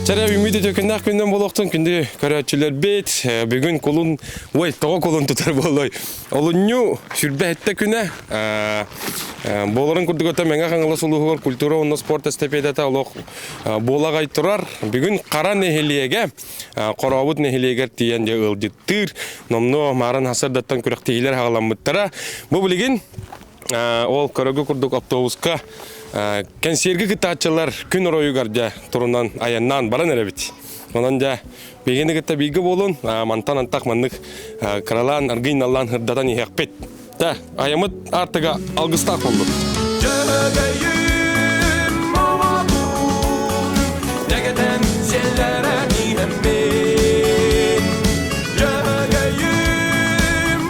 Чэрэ үмүт үтөкүннээх күннэн болуохтун күндү көрөөччүлэрбит. Бүгүн кулун, ой, тоҕо кулун тутар буолуой. Олунньу сүрбэ сэттэ күнэ. Буоларын курдук өтө Мэҥэ Хаҥалас улууһугар культура уонна спорт эстафетата олох буолаҕай турар. Бүгүн Хара нэһилиэгэ, Хорообут нэһилиэгэр тиийэн дьэ ыалдьыттыыр. Номнуо маарын хасырдаттан күрэхтэһиилэр хаҕаламмыттара. Бу билигин Ол көрөгү курдук автобуска кэнсиэргэ кыттааччылар күн оройугар дьэ турунан айаннаан баран эрэбит. Онон дьэ биһигини кытта бииргэ буолун, мантан антах маннык кыралаан аргыйналлаан сырдатан иһиэхпит. Дьэ, айаммыт аартыга алгыстаах буоллун. Дьөһөгөйүм оҕотун, дэгэтэн сиэллэрэ иһэммин. Дьөһөгөйүм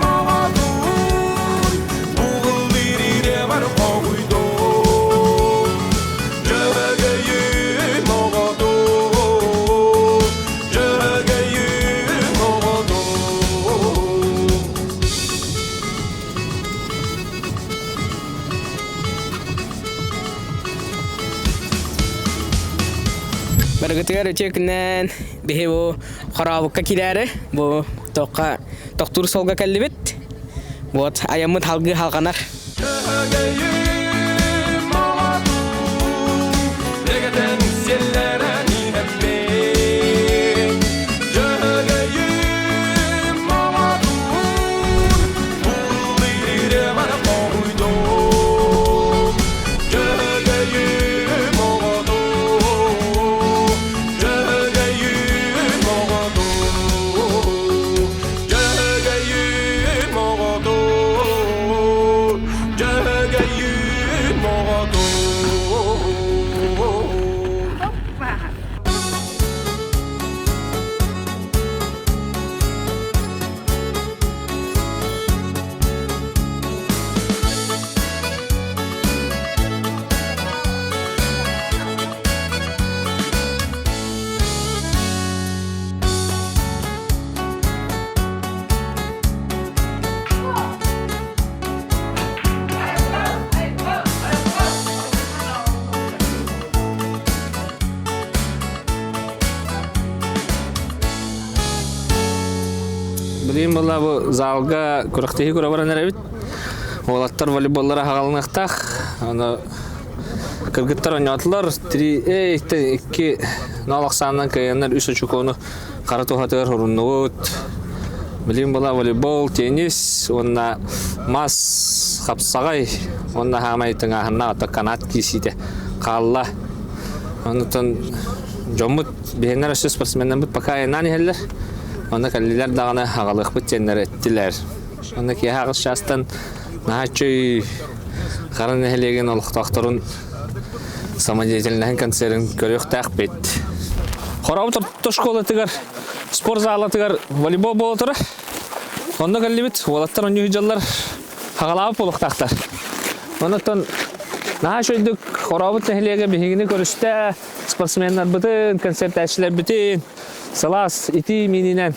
оҕотун, Бугуллирире бар хоһуйдум. Дьөһөгөйүм оҕотун, дьөһөгөйүм оҕотун. Барыгытыгар үтүө күнэн биһи бу хорообукка киирээри бу тоққа тохтуур суолга кэллибит. Вот айаммыт халгыы халҕанар. Дьөһөгөйүм оҕотун, дэгэтэн сиэллэрэн иһэппин. Дьөһөгөйүм оҕотун, буллирире бар хоһуйдум. Дьөһөгөйүм оҕотун, дьөһөгөйүм оҕотун. Дьөһөгөйүм оҕотун, дьөһөгөйүм оҕотун. Билигин буолла бу залга күрэхтэһии көрө баран эрэбит. Уолаттар волейболлара хаҕалыныахтаах. Аны кыргыттар оонньоотулар. Три, икки нол ахсаанынан кыайаннар үс очукуону хара туһатыгар хоруннубут. Билигин була волейбол, теннис уонна мас хапсаҕай уонна хаамай тыҥааһыннаах ото канат киисиитэ хаалла. Онтон дьоммут биһиэннэр өссө спортсменнарбыт пока айаннаан иһэллэр. Онно кэллилэр даҕаны аҕалыахпыт диэннэр эттилэр. Онно киэһэ аҕыс чаастан наһаа үчүгэй Хара нэһилиэгин олохтоохторун самодеятельноһын концерын көрүөхтээхпит. Хорообут орто школатыгар спорт залатыгар волейбол буола турар. Онно кэллибит, уолаттар оонньуу сылдьаллар, хаҕалаабыт буолуохтаахтар. Оннуттан наһаа үчүгэйдик Хорообут нэһилиэгэ биһигини көрүстэ, спортсменнарбытын, концертээччилэрбитин сылаас итии миининэн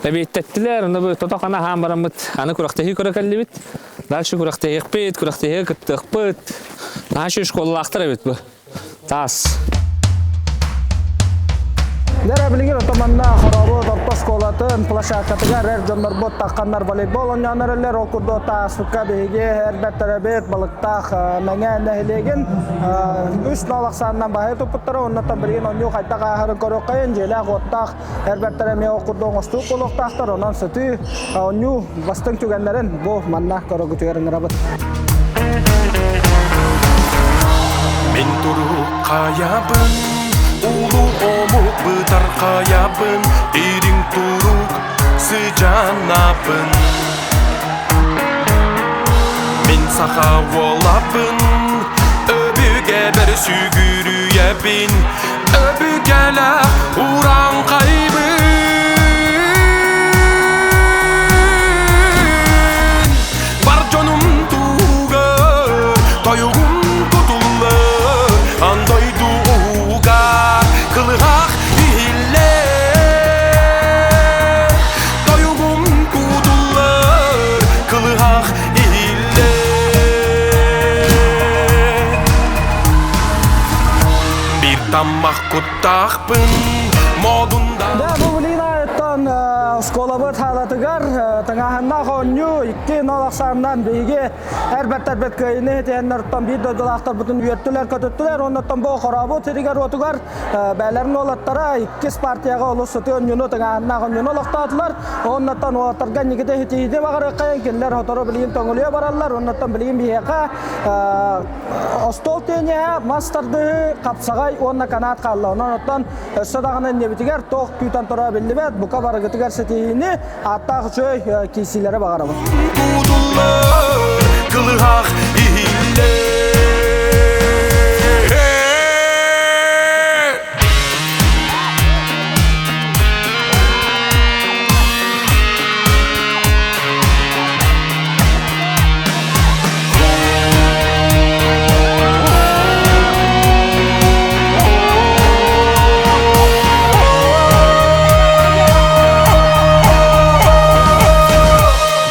эбиэттэттилэр. Онно бу тото-хана аһаан бараммыт аны күрэхтэһии көрө кэллибит. Дальше күрэхтэһиэхпит, күрэхтэһиигэ кыттыахпыт. Наһаа үчүгэй школалаахтар эбит бу. Таас. Дэрэ билигин отоманна Хорообут орто оскуолатын площадкатыгар эр дьоннорбут тахханнар волейбол оонньоон эрэллэр. Ол курдук тааспыкка биһиги эрбэттэребит Балыктаах Мэҥэ нэһилиэгин үс нол ахсаанынан баһыйа туппуттара. Оннуттан билигин оонньуу хайдах ааһарын көрүөххэйин. Дьиэлээх-уоттаах Эрбэттэр эмиэ ол курдук оҥостуу буолуохтаахтар, онон сытыы оонньуу бастыҥ түгэннэрин бу манна көрөгүтүгэр ыҥырабыт. Мин турук хайабын, улуу омук бытар хайабын, дириҥ турук сыдьаанабын. Мин саха уолабын, өбүгэбэр сүгүрүйэбин, өбүгэлээх урааҥхайбын. Бар дьонум туһугар тойугум тутуллар, ан дойду уһугар кылыһах иһиллэр. Тойугум кутуллар, кылыһах иһиллэр. Биир Таммах куттаахпын модунда Да, бу билигин айыттан оскуолабыт хаалатыгар тыҥааһыннаах оонньуу 2-0 ахсаанынан биһиги эр-бэртэрбит кыайыыны итиэннэртэн биир дойдулаахтарбытын үөртүлэр-көтүттүлэр. Оннуттан бу хорообут сиригэр-уотугар бээлэрин уолаттара иккис партияҕа олус сытыы оонньууну тыҥааһыннаах оонньууну олохтоотулар. Оннуттан уолаттарга Никита Хитииди баҕарыаххайын кинилэр сотору билигин төҥүлүйэ бараллар. Оннуттан билигин биһиэхэ остуол тиэньэһэ, мас тардыһыы, хапсаҕай уонна канаат хаалла. Онон оттон өссө даҕаны иннибитигэр туох күүтэн турара биллибэт. Бука барыгытыгар ситиһиини, ааттаах үчүгэй киирсиилэри баҕарабын. Куудуллар кылыһах иһиллэр.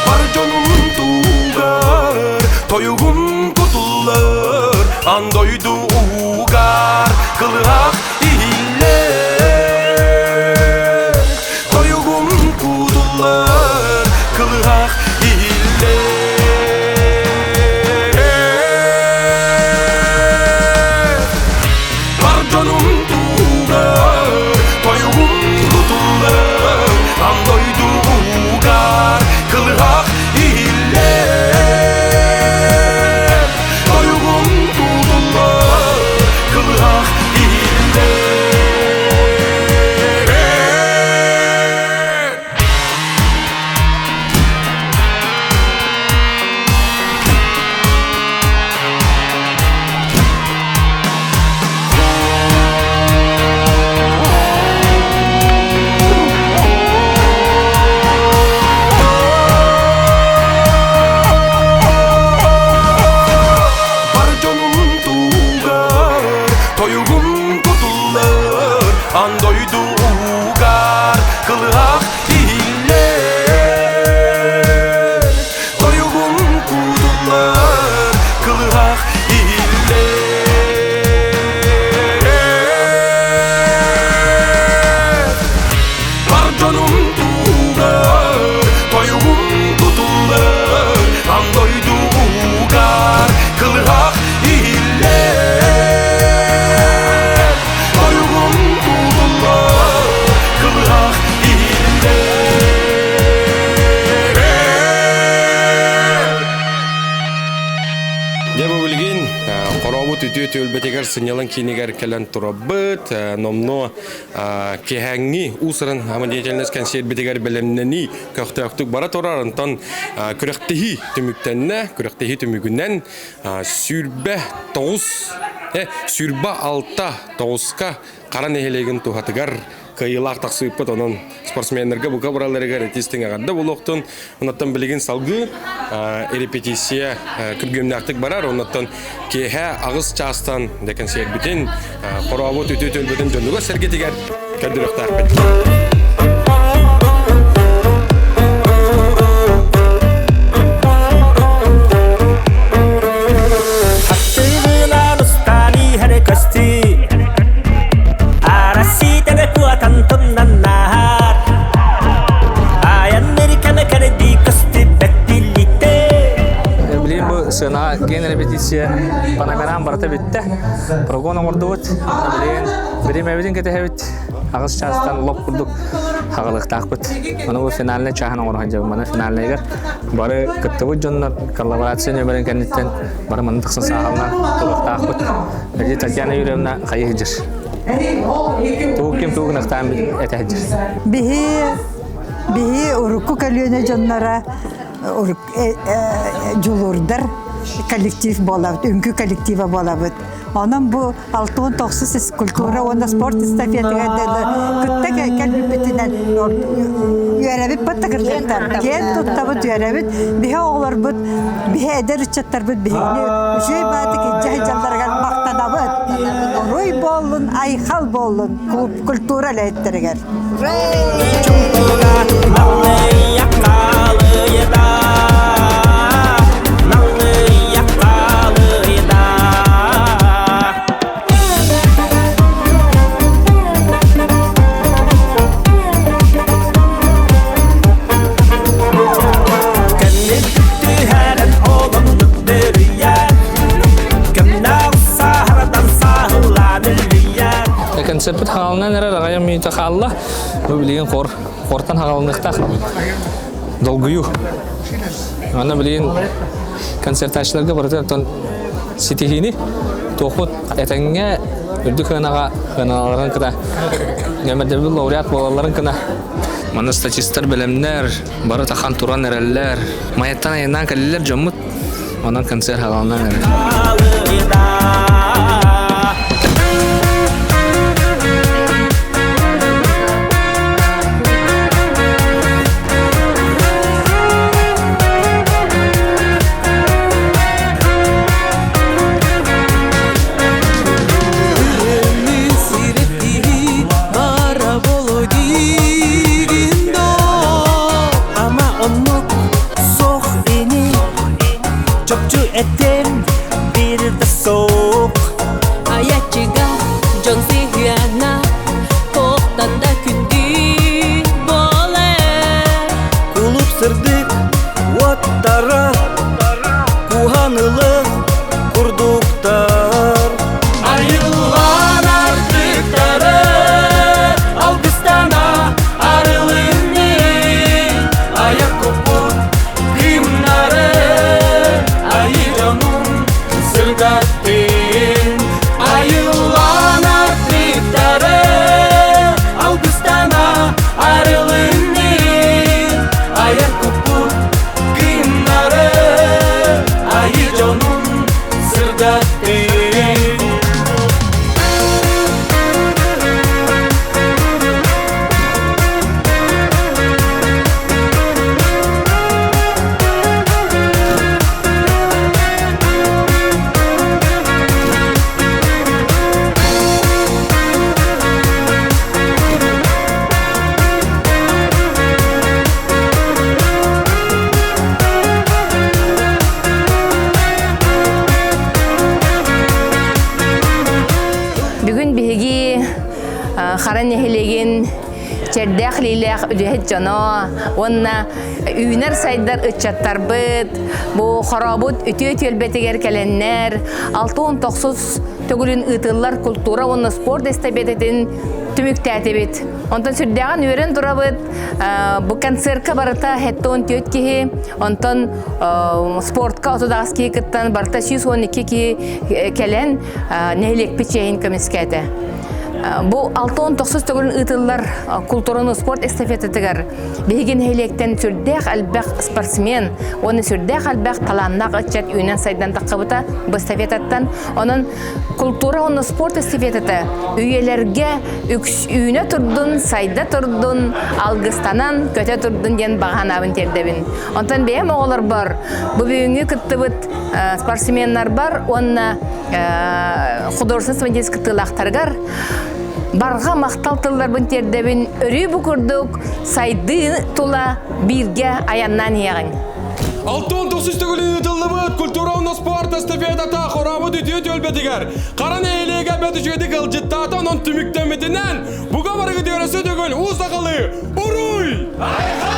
Бар дьонум тугар, тойугум кутуллар, ан дойду угар, кылыһах иһиллэр. Тойугум кутуллар, кылыһах иһиллэр. Бар дьонум тугар, тойугум кутуллар, ан дойду угар, кылыһах иһиллэр. Тойугум кутуллар, кылыһах иһиллэр. Бар дьонум тугар, тойугум кутуллар, ан дойду угар, кылыһах иһиллэр. Тойугум кутуллар, кылыһах иһиллэр. Бар дьонум тугар, тойугум тутуллар, ан дойду угар, кылыһах иһиллэр. Тойугум тутуллар, кылыһах иһиллэр. Дьэ бу билигин Хорообут үтүө түөлбэтигэр сынньалаҥ киинигэр кэлэн турабыт. Номнуо киэһээҥҥи уус-уран самодеятельность кэнсиэрбитигэр бэлэмнэнии көхтөөхтүк бара турар. Онтон күрэхтэһии түмүктэннэ. Күрэхтэһии түмүгүнэн 29 26 тоҕуска Хара нэһилиэгин туһатыгар кыайыылаах тахсыыппыт. Онон спортсменнарга бука баралларыгар итистиҥ эҕэрдэ буолуохтун. Оннуттан билигин салгыы репетиция күргүөмнээхтик барар. Оннуттан киэһэ аҕыс чаастан дэ кэнсиэрбитин хорообут үтүө түөлбэтин дьонугар сэргэтигэр көрдөрүөхтээхпит. Аттыгынан устан иһэр көстүү Арасиитэ куотан тумнаннаар Айанныр кэмэ кэрдии көстүбэт биллитэ Билигин бу сыанаҕа киэн репетиция панамерам барыта бүттэ. Прогон оҥордубут. Билигин бириэмэбитин кэтэһэбит. Аҕыс чаастан лоп курдук хаҕылыктаахпыт. Ону бу финальнай чааһын оҥоро сылдьабын. Маны финальнайыгар бары кыттыбыт дьоннор коллаборация нөмерин кэнниттэн бары манна тахсан саахалынан туруохтаахпыт. Эдьи Татьяна Юрьевна хайыы сылдьар. Тугу ким тугу гынахтаан этэ сылдьар. Биһи биһи урукку көлүөнэ дьонноро дьулуурдар коллектив буолабыт, үҥкүү коллектива буолабыт. Онон бу 69 культура уонна спорт эстафетыгар кытта кэлбиппитинэн үөрэбит батта кыргыттар. Киэн туттабыт үөрэбит. Биһи оҕолорбут, биһи эдэр ыччаттарбыт биһигини үчүгэй баатык илдьэ сылдьалларыгар махтанабыт. Уруй буоллун, айхал буоллун культура үлэһиттэригэр. Концертпыт хаалынан эрэр аҕайа мүнүүтэ хаалла. Бу билигин хор, хортан хаалыныахтаах. Долгуйуу. Аны билигин концертааччыларга барыта оттон ситиһиини туохпут этэҥҥэ үрдүк сыанаҕа сыаналарын кыта нөмердэбил лауреат буолалларын кына Манна статистар бэлэмнэр, бары тахан туран эрэллэр. Майаттан айаннаан кэллилэр дьоммут. Онон концерт хааланан эрэр. Ама оннук суох ини Чопчу этим бир да суох Аяччыга дьон сыһыана Туохтан да күндү буолар Кулуп сырдык уоттара Куһанылы курдуктар Айыллан артыктары алгыстана арылынны Аяк куппут кымнары айы дьонун сырдаттын Айыллан артыктары алгыстана арылынны Аяк куппут кымнары айы дьонун сырдаттын Бүгүн биһиги Хара нэһилиэгин чэрдээх илиилээх үлэһит дьоно уонна үүнэр сайдар ыччаттарбыт бу хорообут үтүө түөлбэтигэр кэлэннэр 69 төгүлүн ыытыллар култуура уонна спорт эстабетэтин түмүктээтибит. Онтон сүрдээҕин үөрэн турабыт. Бу концертка барыта 74 киһи, онтон спортка 38 киһи кыттан барыта 112 киһи кэлэн нэһилиэкпит чиэһин көмүскээтэ. Бу 69 төгүлүн ыытыллар култуураны спорт эстафетатыгар биһиги нэһилиэктэн сүрдээх элбэх спортсмен уонна сүрдээх элбэх талааннаах ыччат үүнэн сайдан таххыбыта бу эстафетаттан. Онон култуура уонна спорт эстафетата үйэлэргэ үүнэ турдун, сайда турдун, алгыстанан көтө турдун диэн баҕа санаабын тиэрдэбин. Онтон бэйэм оҕолорбор бу бүгүҥҥү кыттыбыт спортсменнарбар уонна художественный самодеятельность кыттыылаахтарыгар барҕа махтал тылларбын тиэрдэбин. Өрүү бу курдук сайдыы тула бииргэ айаннаан иһиэҕиҥ. 69 төгүлүн ыытыллыбыт культура уонна спорт эстафетата хорообут үтүө түөлбэтигэр Хара нэһилиэгэ бэт үчүгэйдик ыалдьыттаата, онон түмүктэммитинэн буга барыгы түөрөсө төгүл уу сахалыы уруй! Айхал!